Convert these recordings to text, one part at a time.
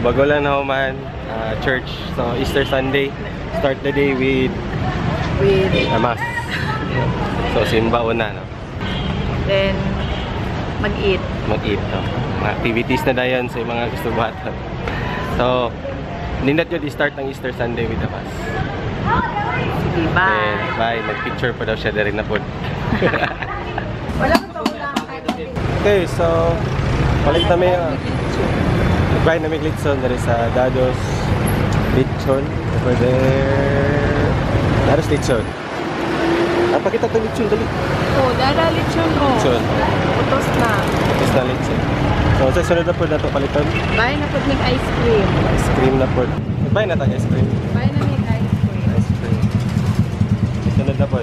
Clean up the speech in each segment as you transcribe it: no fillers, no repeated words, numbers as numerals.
Bago lang na human church. So Easter Sunday, start the day with a mass. So simba una, no? Then mag-eat. Mag-eat, no? Mga activities na dayon sa mga gusto buhaton. So nindot yun i-start ang Easter Sunday with a mass. Sige, bye. Then, bye. Nag-picture pa daw siya dari na po. Wala pa ulang. Okay, so palit na may nag-buy na may litson dari sa Dados Litson over there. Dados Litson. Ah, pakita itong litson, dali. Oh, dara litson, oh. Litson. Putos na. Putos na litson. So, sa sunod na po na ito paliton. Buy na po ng ice cream. Ice cream na po. Buy na tayo ice cream. Buy na ng ice cream. Ice cream. Sunod na po.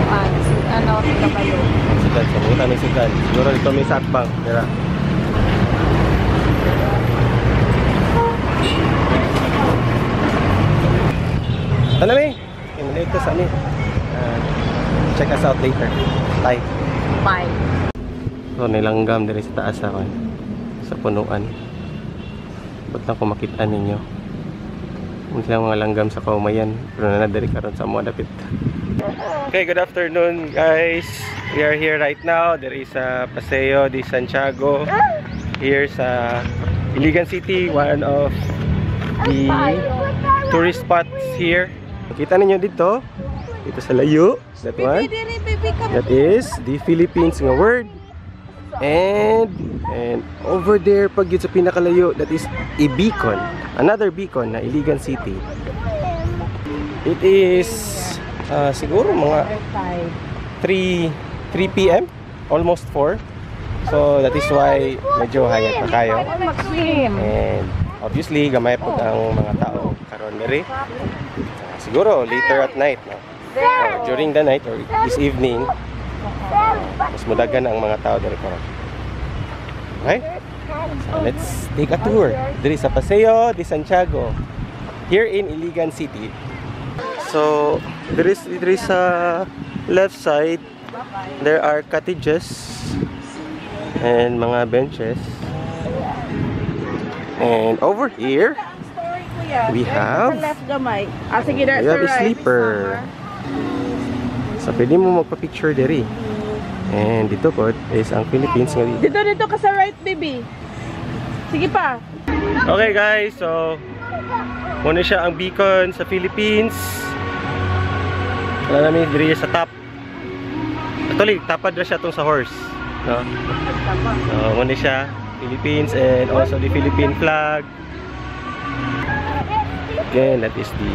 Ano, sa kabayo. Sudan. So, muna may sudan. Siguro dito may satbang. Dira. Ano mi? Ito sa amin. Check us out later. Bye. Bye. So nilanggam diri sa taas ako. Sa punuan. Ba't lang kung makita ninyo? Hindi lang mga langgam sa kaumayan. Pero na diri karon sa mga dapit. Okay, good afternoon guys. We are here right now. There is a Paseo de Santiago here sa Iligan City, one of the tourist spots here. Kita ninyo dito, dito sa layo, that one. That is the Philippines nga word. And over there pag yun sa pinakalayo, that is a beacon. Another beacon na Iligan City. It is siguro mga 3 p.m. almost 4. So that is why medyo hayag pa kayo. And obviously gamay po ang mga tao karon diri. Siguro later at night, no? Or during the night or this evening, mas mudagan ang mga tao diri karon. Okay? So let's take a tour diri sa Paseo de Santiago here in Iligan City. So there is sa left side, there are cottages and mga benches. And over here we have a sleeper. So pwede mo magpa-picture diri. And dito po is ang Philippines nga dito. Dito ka sa right, baby. Sige pa. Okay guys, so muna siya ang beacon sa Philippines. Wala namin diri sa top. Actually, tapad ra siya tong sa horse, no? So muna siya Philippines and also the Philippine flag. Again, that is the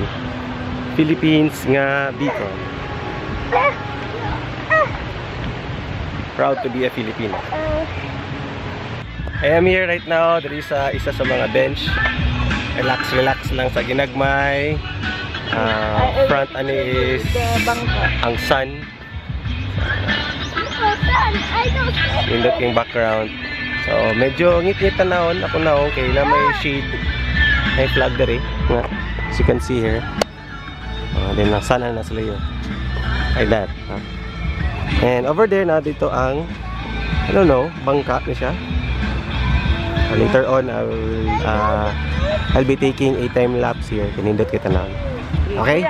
Philippines nga beacon. Proud to be a Filipino. I am here right now. There is isa sa mga bench. Relax, relax lang sa ginagmay. Front ani is ang sun. Nindot yung background. So medyo ngit-ngit tanawon ako naon kay na may shade, may flag diri nga, as you can see here. Then ang sun na nasa layo. Like that. And over there na dito ang, I don't know, bangka ni siya. Later on I'll be taking a time lapse here. Kinindot kita na. Okay?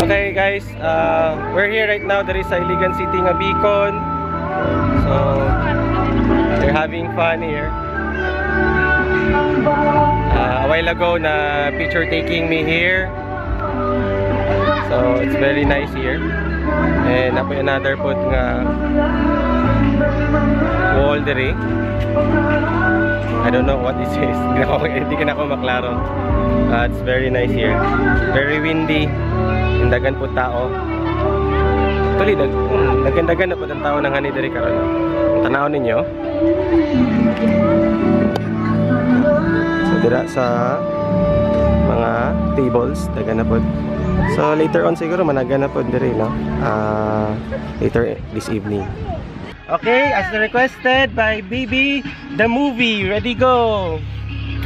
Okay guys, we're here right now. There is sa Iligan City nga beacon. So they're having fun here. A while ago na picture taking me here. So it's very nice here. And napoy another put nga wall diri. I don't know what this is. Hindi ka na ako maklaro. It's very nice here. Very windy. Indagan po tao. Actually, daghan-daghan na pod ang tao nang hani diri karon, no? Tanaw ninyo. So dira sa mga tables, daghan na pod. So later on siguro managan na pod diri, no? Later this evening. Okay, as requested by BB, the movie. Ready, go!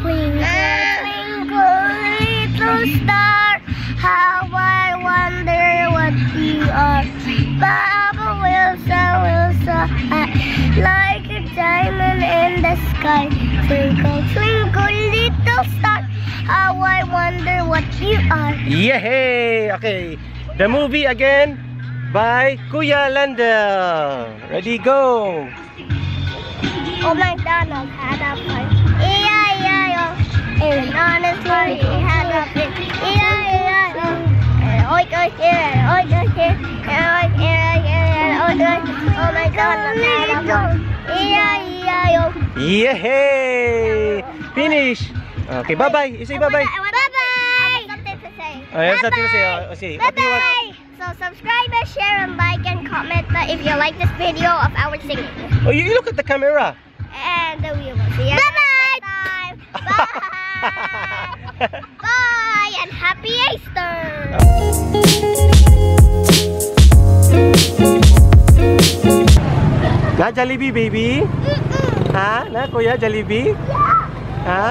Twinkle, twinkle, little star, how I wonder what you are. Baba Wilson, Wilson, like a diamond in the sky. Twinkle, twinkle, little star, how I wonder what you are. Yay! Okay, the movie again by Kuya Landel. Ready, go! Old MacDonald had a farm, E-I-E-I-O. And on his farm he had a pig, E-I-E-I-O. And oink oink here, and oink oink here, and oink here, oink here, and oink oink. Old MacDonald had a farm, E-I-E-I-O. Yay! Finish! Okay, bye-bye. You say bye-bye. Bye-bye. I have something to say. Oh, you have something to say. Oh, say. What do you want? Bye-bye. So subscribe and share and like and comment if you like this video of our singing. Oh, you look at the camera. And we will see you next time. Bye. Bye. Bye and happy Easter. Na Jollibee, baby? Ha? Na kuya, Jollibee? Yeah. Ha?